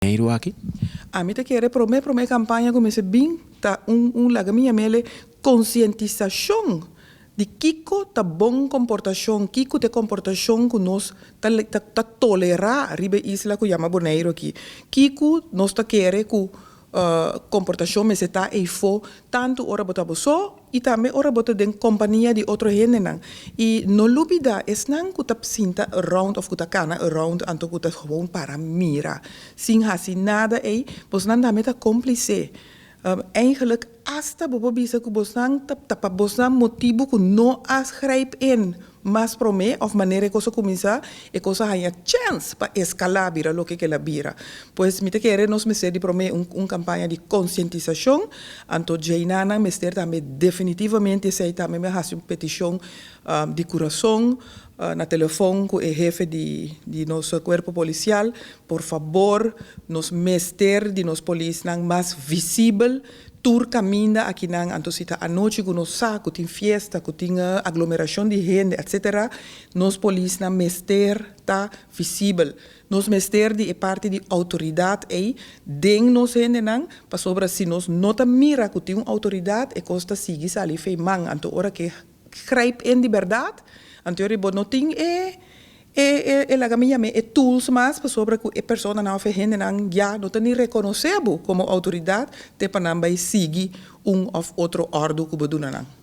Boneiru aki? Ami ta kere prome prome kampaña ku mester bin ta un un laga mi yam'el konsientisashon di kiko ta bon komportashon, kiko ta e komportashon ku nos ta ta tolerá riba e isla ku yama Boneiru aki, kiko nos ta kere ku Komportashon mester ta eifó tantu ora bo ta bo so i tambe ora bo ta den kompania di otro hendenan. I no lubidá esnan ku ta sinta around òf ku ta kana around anto ku ta gewoon para mira sin hasi nada ei, bosnan tambe ta kómplise. Eigenlijk asta bo por bisa ku bosnan ta pa bosnan motibu ku no a grijp in Mas promé òf manera e kos a kuminsá, e kos a haña chèns pa eskalá bira loke ku el a bira. Pues mi ta kere nos mester di promé un un kampaña di konsientisashon, anto djeinanan mester tambe definitivamente esei tambe mi a hasi un petishon di kurason na telefon ku e hefe di di nos kuerpo polisial, por fabor nos mester di nos polisnan mas visibel Tur kaminda akinan, anto si ta anochi ku nos sa ku tin fiesta, ku tin aglomerashon di hende, etsetera, nos polisnan mester ta visibel. Nos mester di e parti di outoridat ei den nos hendenan, pasobra si nos no ta mira ku tin un outoridat, e kos ta sigui sali fei man. Anto ora ke grijp in di bèrdat, anto bo no tin e E e laga mi yam'é e tools mas pasobra ku e personanan òf e hendenan ya no ta ni rekonosé bo komo outoridat te pa nan bai sigui un òf otro òrdu ku bo duna nan.